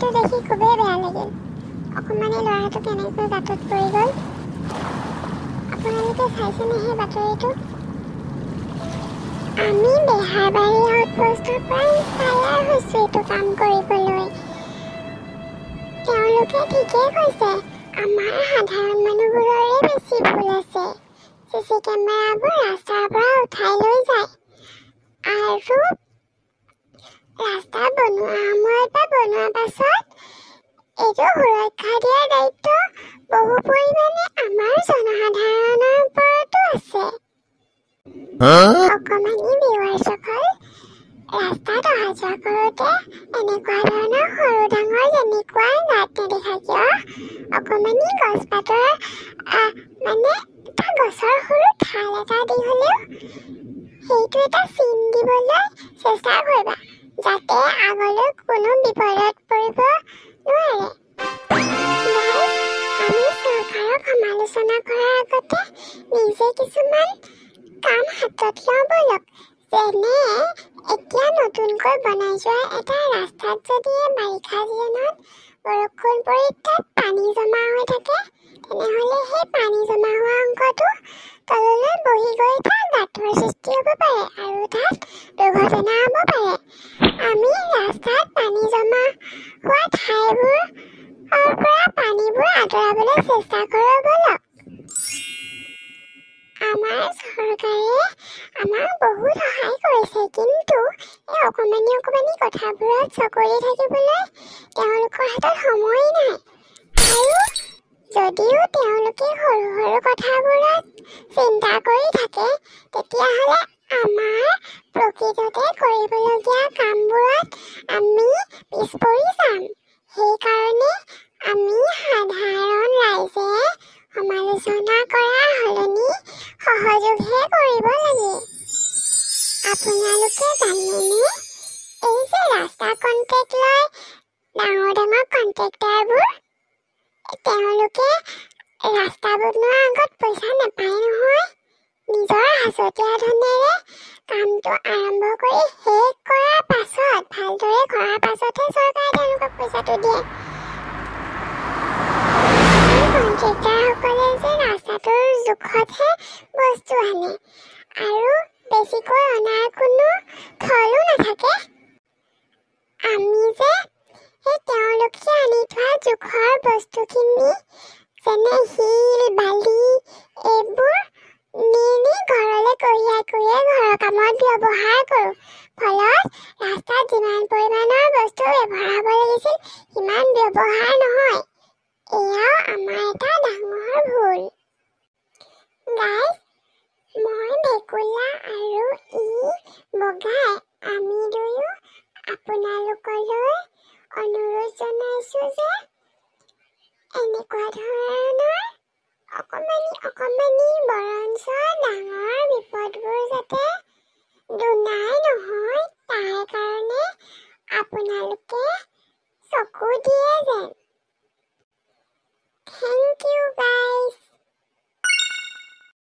দৃশ্যটো দেখি খুবেই বেয়া লাগিল। অকণমানি ল'ৰাটো কেনেকৈ গাঁতত পৰি গ'ল। আপোনালোকে চাইছেনে সেই বাতৰিটো? আমি বেহাৰবাৰী আউটপোষ্টৰ পৰা ইনস্পায়াৰ হৈছোঁ এইটো কাম কৰিবলৈ। তেওঁলোকে ঠিকেই কৈছে, আমাৰ সাধাৰণ মানুহবোৰৰে বেছি ভুল আছে। চিচি কেমেৰাবোৰ ৰাস্তাৰ পৰা উঠাই লৈ যায় আৰু ৰাস্তা বনোৱা সময়ত বা বনোৱাৰ পাছত এইটো সুৰক্ষা দিয়াৰ দায়িত্ব বহু পৰিমাণে আমাৰ জনসাধাৰণৰ ওপৰতো আছে। অকণমানি ভিউৱাৰ্ছসকল, ৰাস্তাত অহা যোৱা কৰোঁতে এনেকুৱা ধৰণৰ সৰু ডাঙৰ যেনেকুৱাই গাঁত নেদেখা কিয়, অকণমানি গছ পাতৰ মানে এটা গছৰ সৰু ঠাল এটা দি হ'লেও সেইটো এটা চিন দিবলৈ চেষ্টা কৰিবা, যাতে আগলৈ কোনো বিপদত পৰিব নোৱাৰে। গাইজ, আমি চৰকাৰক সমালোচনা কৰাৰ আগতে নিজে কিছুমান কাম হাতত লওঁ ব'লক। যেনে এতিয়া নতুনকৈ বনাই যোৱা এটা ৰাস্তাত যদি বাৰিষা চিজনত বৰষুণ পৰি তাত পানী জমা হৈ থাকে, তেনেহ'লে সেই পানী জমা হোৱা অংশটো তললৈ বহি গৈ তাত গাঁতৰ সৃষ্টি হ'ব পাৰে আৰু তাত দুৰ্ঘটনা হ'ব পাৰে। আমি ৰাস্তাত পানী জমা হোৱা ঠাইবোৰৰ পৰা পানীবোৰ আঁতৰাবলৈ চেষ্টা কৰোঁ ব'লক। আমাৰ চৰকাৰে আমাক বহুত সহায় কৰিছে, কিন্তু এই অকণমানি অকণমানি কথাবোৰত চকু দি থাকিবলৈ তেওঁলোকৰ হাতত সময় নাই। আৰু যদিও তেওঁলোকে সৰু সৰু কথাবোৰত চিন্তা কৰি থাকে, তেতিয়াহ'লে আমাৰ প্ৰকৃততে কৰিবলগীয়া কামবোৰত আমি পিছ পৰি যাম। সেইকাৰণে আমি সাধাৰণ ৰাইজে সমালোচনা কৰাৰ সলনি সহযোগহে কৰিব লাগে। আপোনালোকে জানেনে, এই যে ৰাস্তা কণ্ট্ৰেক্ট লয় ডাঙৰ ডাঙৰ কণ্ট্ৰেক্টাৰবোৰ, তেওঁলোকে ৰাস্তা বনোৱাৰ আগত পইচা নাপায় নহয়। নিজৰ সাঁচতীয়া ধনেৰে কামটো আৰম্ভ কৰি শেষ কৰাৰ পাছত, ভালদৰে কৰাৰ পাছতহে চৰকাৰে তেওঁলোকক পইচাটো দিয়ে। কণ্ট্ৰেক্টাৰসকলে যে ৰাস্তাটোৰ জোখতহে বস্তু আনে আৰু বেছিকৈ অনাৰ কোনো থলো নাথাকে। আমি যে সেই তেওঁলোকে আনি থোৱা জোখৰ বস্তুখিনি, যেনে শিল বালি এইবোৰ নি নি ঘৰলৈ কঢ়িয়াই কঢ়িয়াই ঘৰৰ কামত ব্যৱহাৰ কৰোঁ। ফলত ৰাস্তাত যিমান পৰিমাণৰ বস্তু ব্যৱহাৰ হ'ব লাগিছিল সিমান ব্যৱহাৰ নহয়। এয়াও আমাৰ এটা ডাঙৰ ভুল। গাইজ, মই ভেকুলা আৰু ই বগাই আমি দুয়ো আপোনালোকলৈ অনুৰোধ জনাইছোঁ যে এনেকুৱা ধৰণৰ অকণমানি অকণমানি বৰঞ্চ ডাঙৰ বিপদবোৰ যাতে দুনাই নহয়, তাৰ কাৰণে আপোনালোকে চকু দিয়ে যেন। Thank you guys.